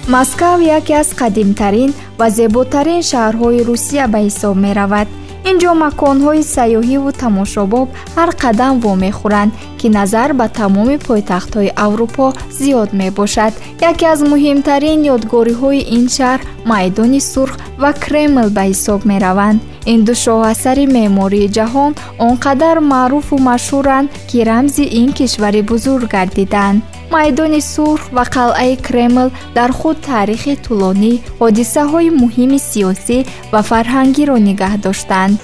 Москва яке аз қадимтарин ва зеботарин шаҳрҳои Русия ба ҳисоб меравад. Инҷо маконҳои сайёҳиву тамошобоб ҳар қадам вомехӯранд, ки назар ба тамоми пойтахтҳои Аврупо зиёд мебошад. Яке аз муҳимтарин ёдгориҳои ин шаҳр Майдони Сурх ва Кремл ба ҳисоб мераванд. Ин ду шоҳасари меъмории ҷаҳон он қадар маъруфу машҳуранд, ки рамзи ин кишвари бузург гардиданд. Майдони Сурх ва қалъаи Кремл дар худ таърихи тӯлонӣ, ҳодисаҳои муҳими сиёсӣ ва фарҳангиро нигаҳ доштанд.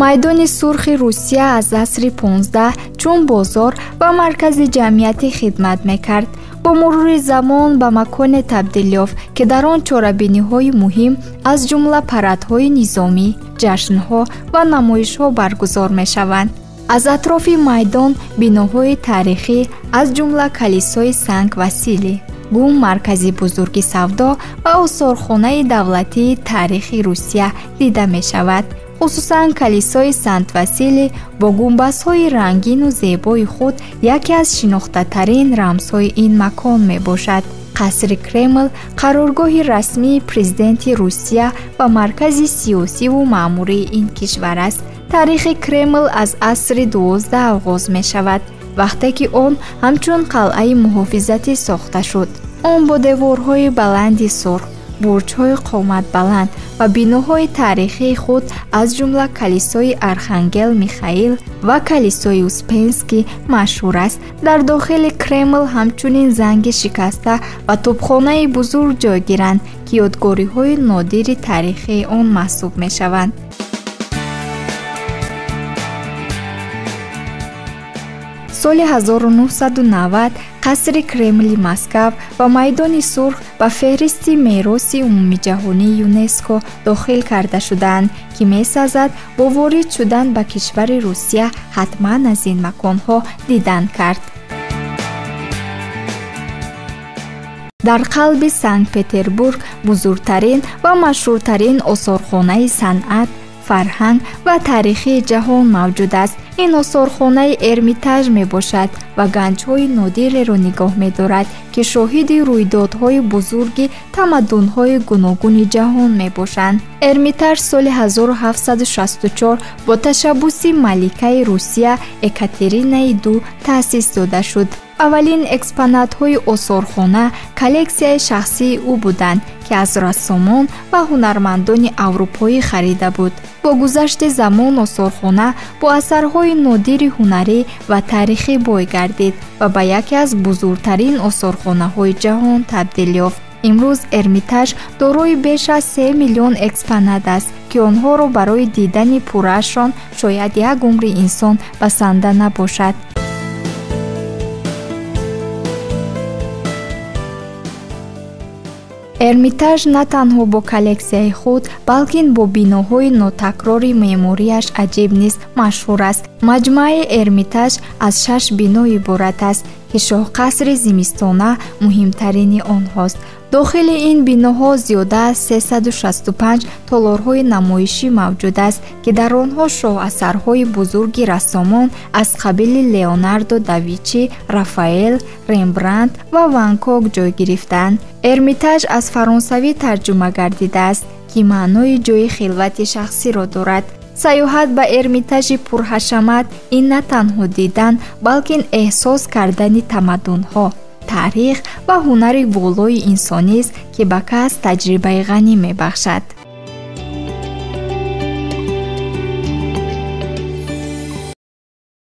Майдони Сурхи Русия аз асри 15 чун бозор ва маркази ҷамъиятӣ хидмат мекард. Бо мурури замон ба маконе табдил ёфт, ки дар он чорабиниҳои муҳим аз ҷумла парадҳои низомӣ, ҷашнҳо ва намоишҳо баргузор мешаванд. Аз атрофи майдон биноҳои таърихӣ аз ҷумла калисои Санкт Василий, гум маркази бузурги савдо ва осорхонаи давлатии таърихи Русия дида мешавад. Хусусан калисои Санкт Василий бо гумбазҳои рангину зебои худ яке аз шинохтатарин рамзҳои ин макон мебошад. Қасри Кремл қароргоҳи расмии президенти Русия ва маркази сиёсиву маъмурии ин кишвар аст. Таърихи Кремл аз асри 12 оғоз мешавад, вақте ки он ҳамчун қалъаи муҳофизатӣ сохта шуд. Он бо деворҳои баланди сурх, бурҷҳои қоматбаланд ва биноҳои таърихии худ аз ҷумла калисои Архангел Михаил ва калисои Успенский машҳур аст. Дар дохили Кремл ҳамчунин занги шикаста ва тӯбхонаи бузург ҷойгиранд, ки ёдгориҳои нодири таърихии он маҳсуб мешаванд. Соли 1990 қасри Кремли Москав ва Майдони Сурх ба феҳристи мероси умумиҷаҳонии ЮНЕСКО дохил карда шуданд, ки месазад бо ворид шудан ба кишвари Русия ҳатман аз ин маконҳо дидан кард. Дар қалби Санкт-Петербург бузургтарин ва машҳуртарин осорхонаи санъат, фарҳанг ва таърихии ҷаҳон мавҷуд аст. Ин осорхонаи Эрмитаж мебошад ва ганҷҳои нодиреро нигоҳ медорад, ки шоҳиди рӯйдодҳои бузурги тамаддунҳои гуногуни ҷаҳон мебошанд. Эрмитаж соли 1764 бо ташаббуси маликаи Русия Екатеринаи ду таъсис дода шуд. Аввалин экспонатҳои осорхона коллексияи шахсии ӯ буданд, ки аз рассомон ва ҳунармандони аврупоӣ харида буд. Бо гузашти замон осорхона бо асарҳои нодири ҳунарӣ ва таърихӣ бой гардид ва ба яке аз бузургтарин осорхонаҳои ҷаҳон табдил ёфт. Имрӯз Эрмитаж дорои беш аз 3 миллион экспонат аст, ки онҳоро барои дидани пурраашон шояд як умри инсон басанда набошад. Эрмитаж на танҳо бо коллексияи худ, балки бо биноҳои нотакрори меъморияш аҷиб низ машҳур аст. Маҷмӯаи Эрмитаж аз 6 бино иборат аст, ки шоҳқасри зимистона муҳимтарини онҳост. Дохили ин биноҳо зиёда аз 365 толорҳои намоишӣ мавҷуд аст, ки дар онҳо шоҳасарҳои бузурги рассомон аз қабили Леонардо да Винчи, Рафаэл, Рембрандт ва Ван Гог ҷой гирифтаанд. Эрмитаж аз фаронсавӣ тарҷума гардидааст, ки маънои ҷойи хилвати шахсиро дорад. Сайёҳат ба Эрмитажи пурҳашамат ин на танҳо дидан, балки эҳсос кардани тамаддунҳо, таърих ва ҳунари волои инсонист, ки ба кас таҷрибаи ғанӣ мебахшад.